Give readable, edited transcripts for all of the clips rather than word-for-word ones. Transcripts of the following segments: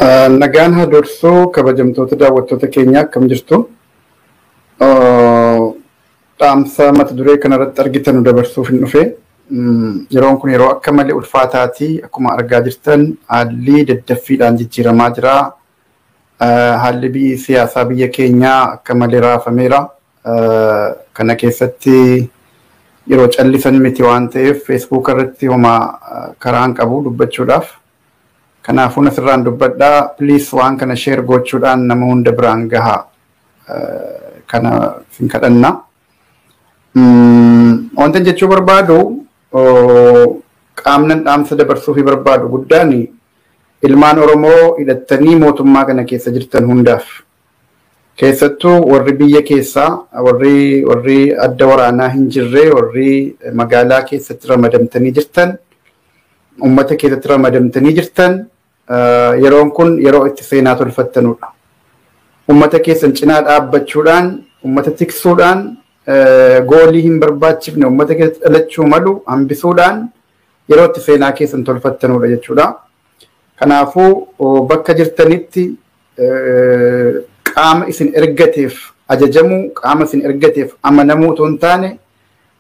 Nagaan haa dursuu kabajamtoota daawwattoota keenyaa akkam jirtu? Dhaamsa mata duree kanarratti argitan dabarsuuf hin dhufe. Yeroon kun yeroo akka malee ulfaataati. Akkuma argaa jirtan haalli daddaffiidhaan jijjiiramaa jira. Haalli biyyi siyaasaa biyya keenyaa akka malee raafameera. Kana keessatti yeroo callisan miti waan ta'eef Facebook irratti homaa karaan qabu dubbachuudhaaf. Kanaafuu asirraan dubbadhaa. Please waan kana share gochuudhaan nama hunda biraan gahaa. Kana sin kadhanna. Wanta jechuu barbaadu, qaamnan dhaamsa dabarsuu fi barbaadu guddaan ilmaan Oromoo hidhattanii mootummaa kana keessa jirtan hundaaf. Keessattuu warri biyya keessaa, warri adda waraanaa hin jirre, warri magaalaa keessatti ramadamtanii jirtan, uummata keessatti ramadamtanii jirtan, yeroon kun yeroo itti seenaa tolfattanudha. Uummata keessan cinaa dhaabbachuudhaan, uummata tiksuudhaan, goolii hin barbaachifne uummata keessatti dhalachuu malu hambisuudhaan yeroo itti seenaa keessan tolfattanudha jechuudha. Kanaafuu bakka jirtanitti qaama isin ergateef ajajamuu, qaama isin ergateef amanamuu otoo hin taane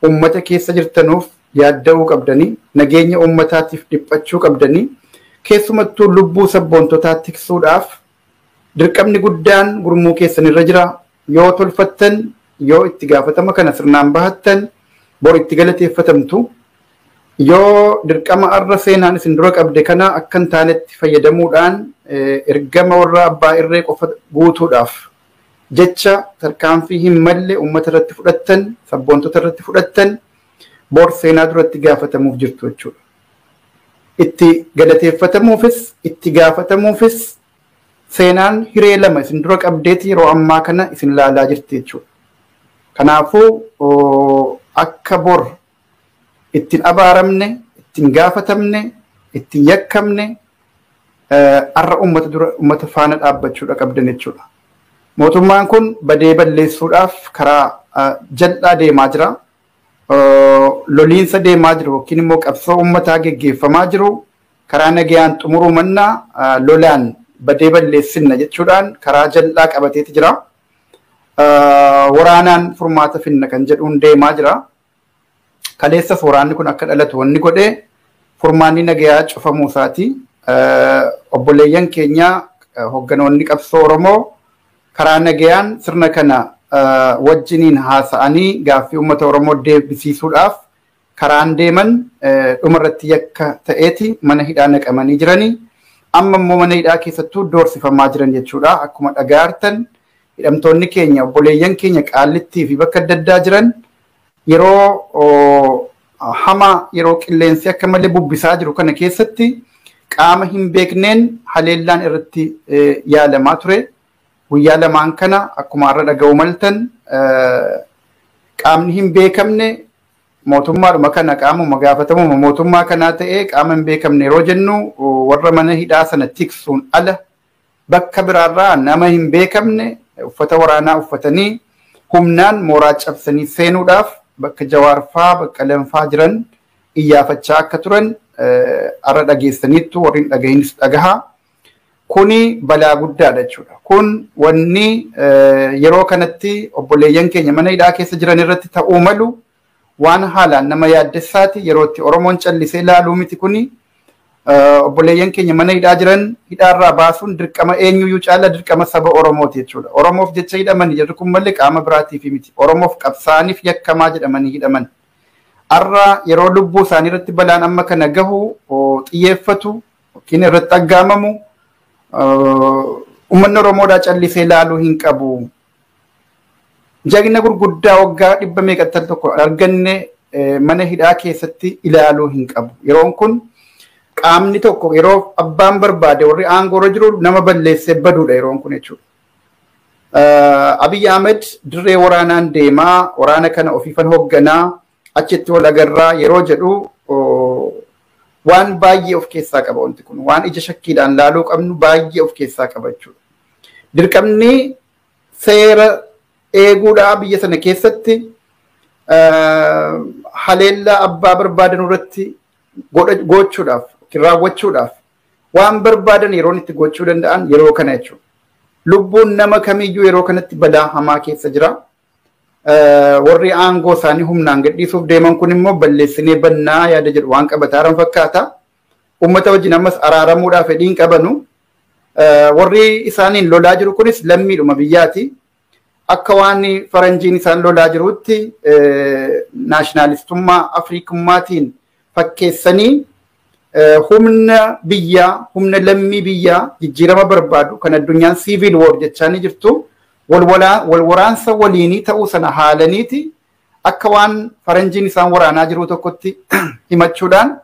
uummata keessa jirtanuuf yaadda'uu qabdanii, nageenya uummataatiif dhiphachuu qabdanii, keessumattuu lubbuu sabboontotaa tiksuudhaaf dirqamni guddaan gurmuu keessan irra jira. Yoo tolfattan, yoo itti gaafatama kana sirnaan bahattan, bor itti galateeffatamtu. Yoo dirqama arra seenaan isin dura qabde kana akka hin taanetti fayyadamuudhaan ergama warra abbaa irree qofa guutuudhaaf jecha tarkaanfii hin malle uummata irratti fudhattan, sabboontota irratti fudhattan, bor seenaa duratti gaafatamuuf jirtu jechuudha. Itti galateeffatamuufis itti gaafatamuufis seenaan hiree lama isin dura qabdeeti yeroo ammaa kana isin laalaa jirti jechuudha. Kanaafuu akka bor ittiin abaaramne, ittiin gaafatamne, ittiin yakkamne arra uummata dura uummata faana dhaabbachuudha qabdan jechuudha. Mootummaan kun badee balleessuudhaaf karaa jal'aa deemaa jira. Loliinsa deemaa jiru yookiin immoo qabsoo uummataa geggeeffamaa jiru karaa nagayaan xumuruu mannaa lolaan badee balleessinna jechuudhaan karaa jal'aa qabateeti jira. Waraanaan furmaata finna kan jedhuun deemaa jira. Kaleessas waraanni kun akka dhalatu wanni godhee furmaanni nagayaa cufamuu isaati. Obboleeyyan keenya hogganoonni qabsoo Oromoo karaa nagayaan sirna kana wajjiniin haasa'anii gaaffii uummata Oromoo deebisiisuudhaaf karaan deeman dhumarratti yakka ta'eeti mana hidhaa naqamanii jiranii. Amma immoo mana hidhaa keessattuu doorsifamaa jiran jechuudha. Akkuma dhagaartan hidhamtoonni keenya obboleeyyan keenya Qaallittii fi bakka adda addaa jiran yeroo hamaa, yeroo qilleensi akka malee bubbisaa jiru kana keessatti qaama hin beekneen haleellaan irratti yaalamaa ture. Guyyaa lamaan kana akkuma har'a dhaga'uu maltan qaamni hin beekamne mootummaadhuma kana qaamuma gaafatamuma mootummaa kanaa ta'ee, qaama hin beekamne yeroo jennu warra mana hidhaa sana tiksuun ala bakka biraarraa nama hin beekamne uffata waraanaa uffatanii humnaan mooraa cabsanii seenuudhaaf bakka Jawaarfaa Baqqalanfaa jiran iyyaafachaa akka turan har'a dhageessaniittu, warri hin dhagahinis dhagahaa. Kuni balaa guddaadha jechuudha. Kun wanni yeroo kanatti obboleeyyan keenya mana hidhaa keessa jiran irratti ta'uu malu waan haalaan nama yaaddessaati. Yeroo itti Oromoon callisee ilaaluu miti kuni. Obboleeyyan keenya mana hidhaa jiran hidhaarraa baasuun dirqama eenyuyyuu caala dirqama saba Oromooti jechuudha. Oromoof jecha hidhamanii jirru kun malee qaama biraatiif miti. Oromoof qabsaaniif yakkamaa jedhamanii hidhaman. Har'a yeroo lubbuu isaanii irratti balaan amma kana gahu xiyyeeffatu yookiin irratti aggaamamu uummanni Oromoodhaa callisee ilaaluu hin qabu. Jagna gurguddaa waggaa dhibba meeqatti tokko arganne mana hidhaa keessatti ilaaluu hin qabu. Yeroon kun qaamni tokko yeroo abbaan barbaade warri aangoo irra jiru nama balleessee baduudha yeroon kun jechuudha. Abiy Ahmed dirree waraanaan deemaa, waraana kana ofiifan hoogganaa, achitti wal agarraa yeroo jedhu waan baay'ee of keessaa qaba wanti kun. Waan ija shakkiidhaan laaluu qabnu baay'ee of keessaa qaba jechuudha. Dirqamni seera eeguudhaa biyya sana keessatti haleellaa abbaa barbaadan irratti gochuudhaaf, raawwachuudhaaf Waan barbaadan yeroon itti gochuu danda'an yeroo kana jechuudha. Lubbuun nama kamiyyuu yeroo kanatti balaa hamaa keessa jira. Warri aangoo isaanii humnaan gadhiisuuf deeman kun immoo balleessinee bannaa yaada jedhu waan qabataaran fakkaata. Uummata wajjin ammas araaramuudhaaf fedhii hin qabanu. Warri isaaniin lolaa jiru kunis lammiidhuma biyyaati. Akka waan faranjiin isaan lolaa jirutti naashinaalistummaa Afriikummaatiin fakkeessanii humna biyyaa, humna lammii biyyaa jijjiirama barbaadu kan addunyaan civil war jechaa ni jirtu wal waraansa waliinii ta'uu sana haalaniiti akka waan faranjiin isaan waraanaa jiru tokkotti himachuudhaan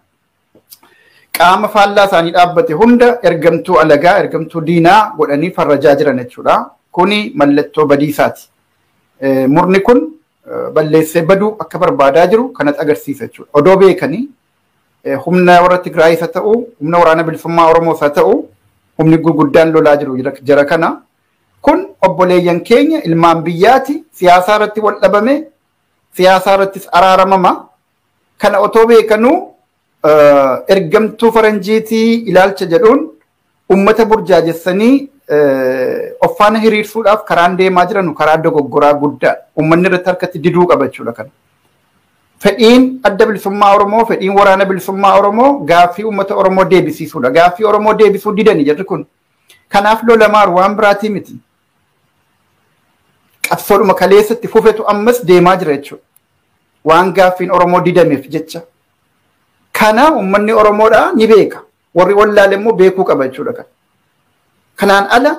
qaama faallaa isaanii dhaabbate hunda ergamtuu alagaa, ergamtuu diinaa godhanii farrajaa jiran jechuudha. Kuni mallattoo badiisaati. Murni kun balleessee baduu akka barbaadaa jiru kanatti agarsiisa jechuudha. Odoo beekanii humna warra Tigraayis haa ta'u, humna waraana bilisummaa Oromoos haa ta'u, humni gurguddaan lolaa jiru jara kana. Kun obboleeyyan keenya ilmaan biyyaati. Siyaasaa irratti wal dhabame, siyaasaa irrattis araaramama. Kana otoo beekanuu ergamtuu faranjiitii ilaalcha jedhuun uummata burjaajessanii of faana hiriirsuudhaaf karaan deemaa jiran karaa dogoggoraa guddaa uummanni irratti harkatti diduu qaba jechuudha kana. Fedhiin adda bilisummaa Oromoo, fedhiin waraana bilisummaa Oromoo gaaffii uummata Oromoo deebisiisuudha. Gaaffii Oromoo deebisuu didani jarri kun. Kanaaf lolamaaru waan biraatii miti. Qabsoodhuma kaleessatti fufetu ammas deemaa jira jechuudha. Waan gaaffiin Oromoo didameef jecha. Kana uummanni Oromoodhaa ni beeka. Warri wallaale immoo beekuu qaba jechuudha kana. Kanaan ala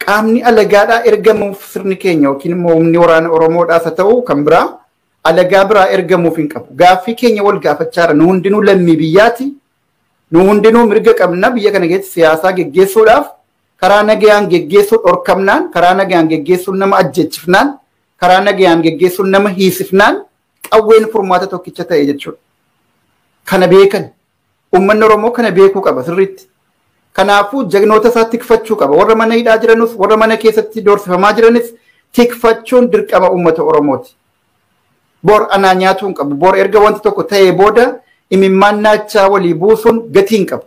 qaamni alagaadhaa ergamuuf sirni keenya yookiin immoo humni waraana Oromoodhaas haa ta'u kan biraa alagaa biraa ergamuuf hin qabu. Gaaffii keenya wal gaafachaa jira. Nu hundinuu lammii biyyaati. Nu hundinuu mirga qabna biyya kana keessatti siyaasaa geggeessuudhaaf karaa nagayaan geggeessuu dhorkamnaan, karaa nagayaan geggeessuun nama ajjeechifnaan, karaa nagayaan geggeessuun nama hiisifnaan qawween furmaata tokkicha ta'e jechuudha. Kana beekan. Uummanni Oromoo kana beekuu qaba sirriitti. Kanaafuu jagnoota isaa tikfachuu qaba. Warra mana hidhaa jiranus, warra mana keessatti doorsifamaa jiranis tikfachuun dirqama uummata Oromooti. Bor anaa nyaatuu hin qabu. Bor erga wanti tokko ta'ee booda imimmaan naachaa walii buusuun gatii hin qabu.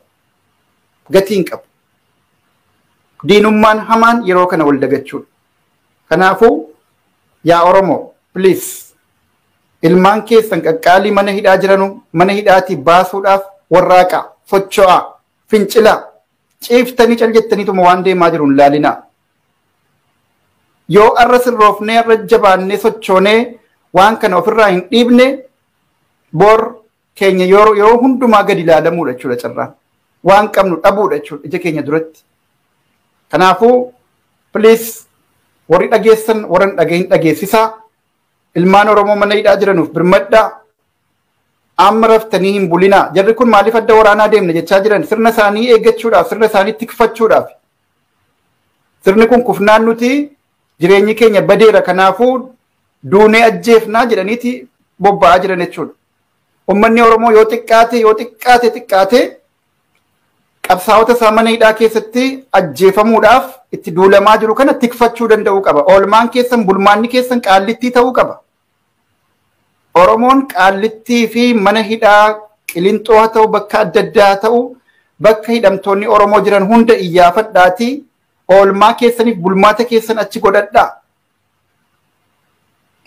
Gatii hin qabu. Diinummaan hamaan yeroo kana wal dagachuudha. Kanaafuu yaa Oromoo, please ilmaan keessan qaqqaalii mana hidhaa jiranu mana hidhaatii baasuudhaaf warraaqaa, socho'aa, fincilaa, ciiftanii cal jettaniituma waan deemaa jiru hin laalinaa. Yoo arra sirroofnee arra jabaannee sochoonee waan kana ofirraa hin dhiibne bor keenya yeroo hundumaa gadi ilaalamuudha jechuudha carraan. Waan qabnu dhabuudha jechuudha ija keenya duratti. Kanaafuu please warri dhageessan warra hin dhagahin dhageessisaa. Ilmaan Oromoo mana hidhaa jiranuuf birmadhaa. Amma raftanii hin bulinaa. Jarri kun maaliif adda waraanaa deemna jechaa jiran sirna isaanii eeggachuudhaaf, sirna isaanii tikfachuudhaaf. Sirni kun kufnaan nuti jireenyi keenya badeera kanaafuu duunee ajjeefnaa jedhaniiti bobba'aa jiran jechuudha. Uummanni Oromoo yoo xiqqaate yoo xiqqaate xiqqaate qabsaa'ota isaa mana hidhaa keessatti ajjeefamuudhaaf itti duulamaa jiru kana tikfachuu danda'uu qaba. Oolmaan keessan bulmaanni keessan qaallittii ta'uu qaba. Oromoon qaallittii fi mana hidhaa Qilinxoo haa ta'u bakka adda addaa haa ta'u bakka hidhamtoonni Oromoo jiran hunda iyyaafadhaatii oolmaa keessaniif bulmaata keessan achi godhadhaa.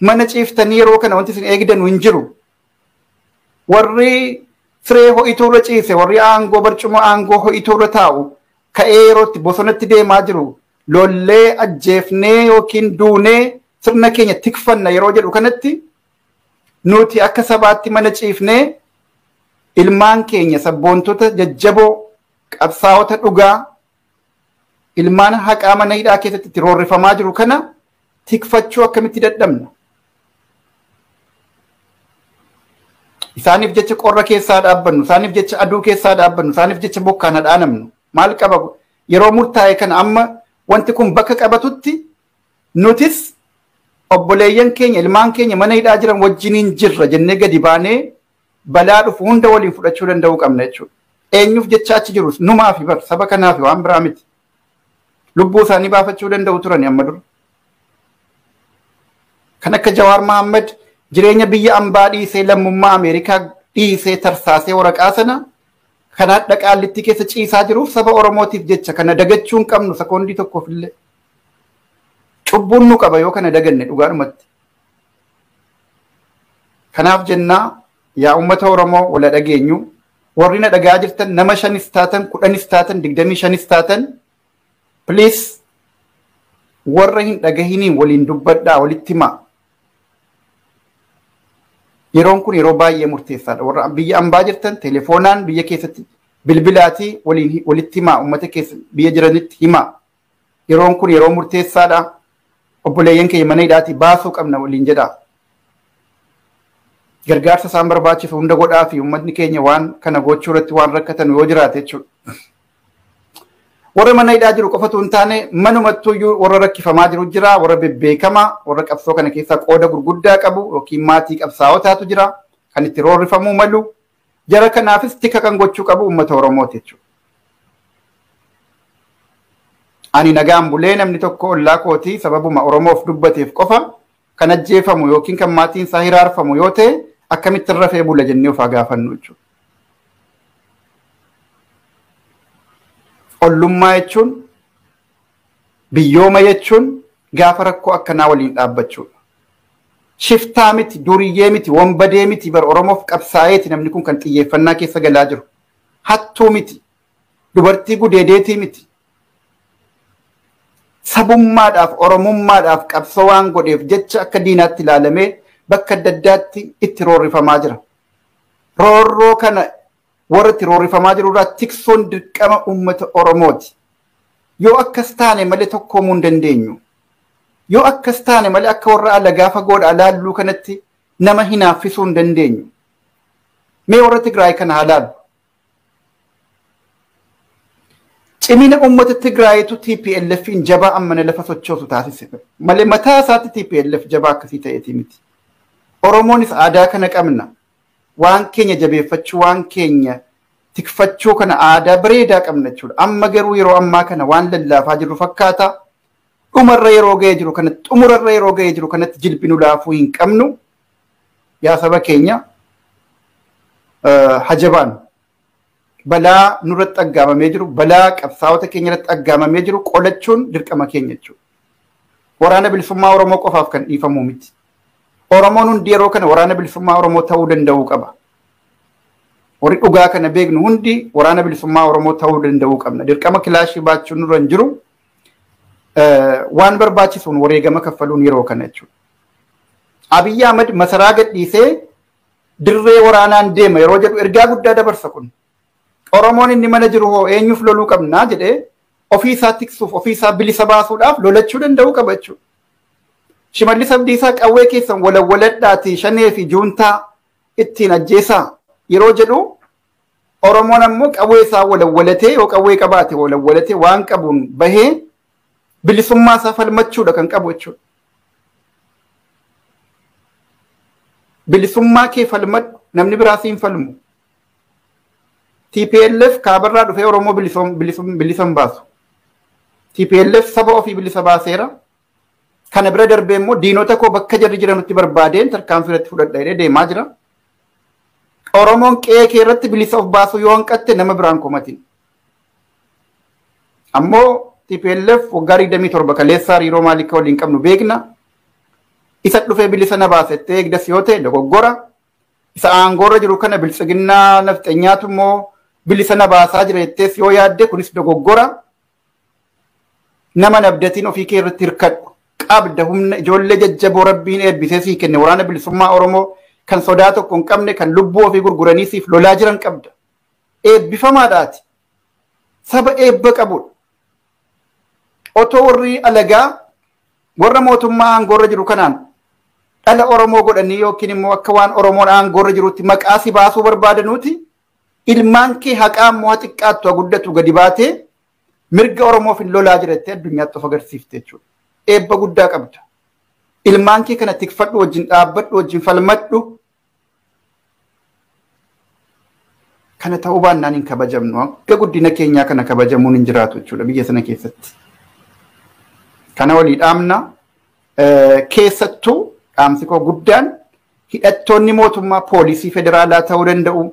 Mana ciiftanii yeroo kana wanti isin eegdanu hin jiru. Warri siree ho'ituurra ciise, warri aangoo barcuma aangoo ho'ituurra taa'u ka'ee yerootti bosonatti deemaa jiru lollee ajjeefnee yookiin duunee sirna keenya tikfanna yeroo jedhu kanatti nuti akka sabaatti mana ciifnee ilmaan keenya sabboontota jajjaboo qabsaa'ota dhugaa ilmaan haqaa mana hidhaa keessatti itti roorrifamaa jiru kana tikfachuu akkamitti dadhabna? Isaaniif jecha qorra keessaa dhaabbannu, isaaniif jecha aduu keessaa dhaabbannu, isaaniif jecha bokkaan hadhaanamnu. Maal qaba yeroo murtaa'e kana amma wanti kun bakka qabatutti nutis obboleeyyan keenya ilmaan keenya mana hidhaa jiran wajjiniin jirra jennee gadi baanee balaa dhufu hunda waliin fudhachuu danda'uu qabna jechuudha. Eenyuuf jecha achi jirus numaa fi bar saba kanaaf waan biraa miti. Lubbuu isaanii baafachuu danda'u turan amma dura. Kan akka Jawaar Mohaammed jireenya biyya ambaa dhiisee lammummaa Ameerikaa dhiisee tarsaasee waraqaa sana Kan hadha Qaallittii keessa ciisaa jiruuf saba Oromootiif jecha kana dagachuu hin qabnu sekoondii tokkoof illee. Cubbuun nu qaba yoo kana daganne dhugaadhumatti. Kanaaf jennaa yaa uummata Oromoo wala dhageenyu warri na dhagaa jirtan nama 5 taatan 10 taatan 25 taatan please warra hin dhagahiniin waliin dubbadhaa walitti himaa. Yeroon kun yeroo baay'ee murteessaadha. Warra biyya ambaa jirtan telefoonaan biyya keessatti bilbilaatii waliin walitti himaa uummata keessa biyya jiranitti himaa. Yeroon kun yeroo murteessaadha. Obboleeyyan keenya mana hidhaatii baasuu qabna waliin jedhaa. Gargaarsa isaan barbaachisu hunda godhaa fi uummatni keenya waan kana gochuu irratti waan rakkatan yoo jiraate jechuudha. Warra mana hidhaa jiru qofatu hin taane manumattuyyuu warra rakkifamaa jiru jira, warra bebbeekamaa, warra qabsoo kana keessaa qooda gurguddaa qabu yookiin maatii qabsaa'otaatu jira kan itti roorrifamuu malu. Jara kanaafis tika kan gochuu qabu uummata Oromooti jechuudha. Ani nagaan bulee namni tokko ollaa kootii sababuma Oromoof dubbateef qofa kan ajjeefamu yookiin kan maatiin isaa hiraarfamu yoo ta'e akkamitti rafee bula jennee of haa gaafannu jechuudha. Ollummaa jechuun biyyooma jechuun gaafa rakkoo akkanaa waliin dhaabbachuudha. Shiftaa miti, duriyyee miti, wanbadee miti bar Oromoof qabsaa'eeti namni kun kan xiyyeeffannaa keessa galaa jiru. Hattuu miti, dubartii gudeedeetii miti. Sabummaadhaaf, Oromummaadhaaf qabsoo waan godheef jecha akka diinaatti ilaalamee bakka adda addaatti itti roorrifamaa jira. Roorroo kana warra itti roorrifamaa jiru irraa tiksuun dirqama uummata Oromooti. Yoo akkas taane malee tokkoomuu hin dandeenyu. Yoo akkas taane malee akka warra alagaa fagoodhaa laalluu kanatti nama hinaaffisuu hin dandeenyu. Mee warra Tigraay kana haa laallu. Cimina uummata Tigraayitu TPLFin jabaa ammana lafa sochoosu taasise. Malee mataa isaatti TPLF jabaa akkasii ta'eeti miti. Oromoonis aadaa kana qabna. Waan keenya jabeeffachuu, waan keenya tikfachuu kana aadaa bareedaa qabna jechuudha. Amma garuu yeroo ammaa kana waan lallaafaa jiru fakkaata. Dhumarra yeroo ga'ee jiru kanatti, xumurarra yeroo ga'ee jiru kanatti jilbinu laafuu hin qabnu. Yaa saba keenya hajabaan balaa nurratti aggaamamee jiru, balaa qabsaa'ota keenya irratti aggaamamee jiru qolachuun dirqama keenya jechuudha. Waraana bilisummaa Oromoo qofaaf kan dhiifamu miti. Oromoon hundi yeroo kana waraana bilisummaa Oromoo ta'uu danda'uu qaba. Warri dhugaa kana beeknu hundi waraana bilisummaa Oromoo ta'uu danda'uu qabna. Dirqama kilaashii baachuun nurra hin jiru. Waan barbaachisuun wareegama kaffaluun yeroo kana jechuudha. Abiyyi Ahmad masaraa gadhiisee dirree waraanaan deema yeroo jedhu ergaa guddaa dabarsa kun. Oromoon inni mana jiru hoo eenyuuf loluu qabnaa jedhee ofii isaa tiksuuf ofii isaa bilisa baasuudhaaf lolachuu danda'uu qaba jechuudha. Shimallis Abdiisaa qawwee keessan walawwaladhaatii shanee fi juuntaa ittiin ajjeesaa yeroo jedhu Oromoon ammoo qawwee isaa walawwalatee yoo qawwee qabaate walawwalatee waan qabuun bahee bilisummaa isaa falmachuudha kan qabu jechuudha. Bilisummaa kee falmadhu namni biraa siin falmu. TPLF kaabarraa dhufee Oromoo bilisa hin baasu. TPLF saba ofii bilisa baaseera. Kana bira darbee immoo diinota koo bakka jarri jiranutti barbaadeen tarkaanfii irratti fudhadha jedhee deemaa jira. Oromoon qe'ee kee irratti bilisa of baasuu yoo hanqatte nama biraan komatin. Ammoo TPLF waggaa 27 kaleessaa hariiroo maalii akka waliin qabnu beekna. Isa dhufee bilisa na baasettee eegdas yoo ta'e dogoggora. Isa aangoorra jiru kana biltsiginnaa nafxenyaatu immoo bilisa na baasaa jira jettees yoo yaadde kunis dogoggora. Nama nabdatiin ofii kee irratti hirkadhu. Qabda humna ijoollee jajjaboo rabbiin eebbisee sii kenne waraana bilisummaa Oromoo kan sodaa tokko hin qabne kan lubbuu ofii gurguranii siif lolaa jiran qabda. Eebbifamaadhaati. Saba eebba qabudha. Otoo warri alagaa warra mootummaa aangoorra jiru kanaan dhala Oromoo godhanii yookiin immoo akka waan Oromoon aangoorra jirutti maqaa si baasuu barbaadanuuti ilmaan kee haqaa immoo haa xiqqaattu haa guddatu gadi baatee mirga Oromoof hin lolaa jira jettee addunyaatti of agarsiifte jechuudha. Eebba guddaa qabda. Ilmaan kee kana tikfadhu wajjin dhaabbadhu wajjin falmadhu. Kana ta'uu baannaan hin kabajamnu. Akka guddina keenyaa kana kabajamuun hin jiraatu jechuudha biyya sana keessatti. Kana walii dhaamna. Keessattuu dhaamsi koo guddaan hidhattoonni mootummaa poolisii federaalaa ta'uu danda'u.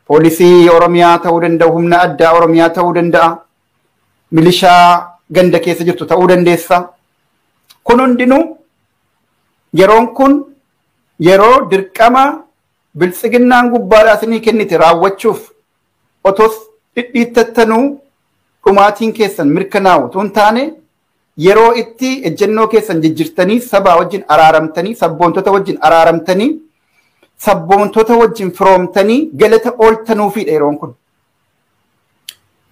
Poolisii Oromiyaa ta'uu danda'u, humna addaa Oromiyaa ta'uu danda'a, milishaa ganda keessa jirtu ta'uu dandeessa. Kun hundinuu yeroon kun yeroo dirqama biltsiginnaan gubbaadhaa isinii kennite raawwachuuf otos dhidhiittattanuu dhumaatiin keessan mirkanaa'u otoo hin taane yeroo itti ejjennoo keessan jijjiirtanii sabaa wajjin araaramtanii sabboontota wajjin araaramtanii sabboontota wajjin firoomtanii galata ooltanuufidha yeroon kun.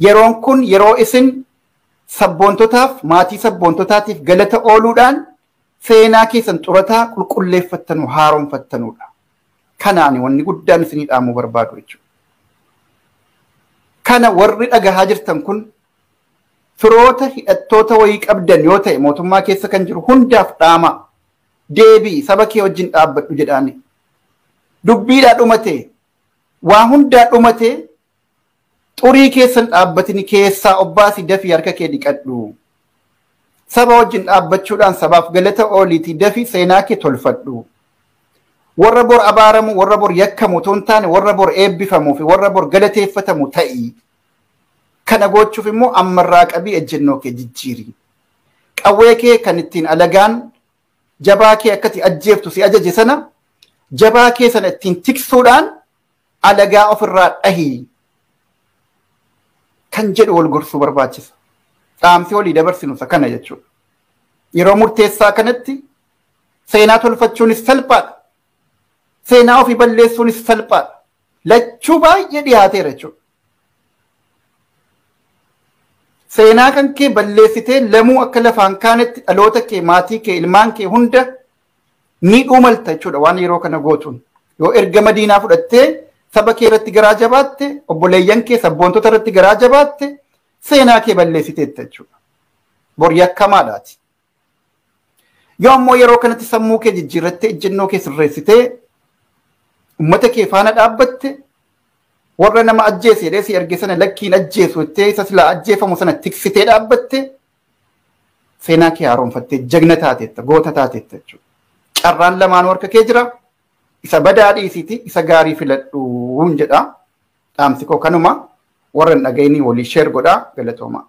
Yeroon kun yeroo isin sabboontotaaf maatii sabboontotaatiif galata ooluudhaan seenaa keessan xurataa qulqulleeffattanu haaromfattanudha. Kanaani wanni guddaan isinii dhaamuu barbaadu jechuudha. Kana warri dhagahaa jirtan kun firoota hidhattoota wayii qabdan yoo ta'e mootummaa keessa kan jiru hundaaf dhaama. Deebii saba kee wajjin dhaabbadhu jedhaani. Dubbiidhaa dhumate, waa hundaa dhumate, xurii keessan dhaabbatini keessaa obbaasii dafii harka kee dhiqadhu. Saba wajjin dhaabbachuudhaan sabaaf galata ooliitii dafii seenaa kee tolfadhu. Warra bor abaaramu, warra bor yakkamu otoo hin taane warra bor eebbifamuu fi warra bor galateeffatamu ta'i. Kana gochuuf immoo ammarraa qabii ejjennoo kee jijjiiri. Qawwee kee kan ittiin alagaan jabaa kee akkati ajjeeftu si ajaje sana jabaa kee sana ittiin tiksuudhaan alagaa ofirraa dhahi kan jedhu wal gorsuu barbaachisa. Dhaamsi walii dabarsinu isa kana jechuudha. Yeroo murteessaa kanatti seenaa tolfachuunis salphaadha. Seenaa ofii balleessuunis salphaadha. Lachuu baay'ee dhiyaateera jechuudha. Seenaa kan kee balleessitee lamuu akka lafaan kaanetti dhaloota kee, maatii kee, ilmaan kee hunda miidhuu malta jechuudha waan yeroo kana gootuun. Yoo ergama diinaa fudhattee saba kee irratti garaa jabaatte, obboleeyyan kee sabboontota irratti garaa jabaatte, seenaa kee balleessiteetta jechuudha. Bor yakkamaadhaati. Yoo ammoo yeroo kanatti sammuu kee jijjiirrattee ejjennoo kee sirreessitee uummata kee faana dhaabbatte, warra nama ajjeese jedhee si erge sana lakkiin ajjeesu jettee isa silaa ajjeefamu sana tiksitee dhaabbatte, seenaa kee haaromfattee jagna taateetta, goota taateetta jechuudha. Carraan lamaanuu harka kee jira. Isa badaa dhiisiiti, isa gaarii filadhuun jedha. Dhaamsi koo kanuma. Warra hin dhaga'inii walii sheer godhaa. Galatoomaa.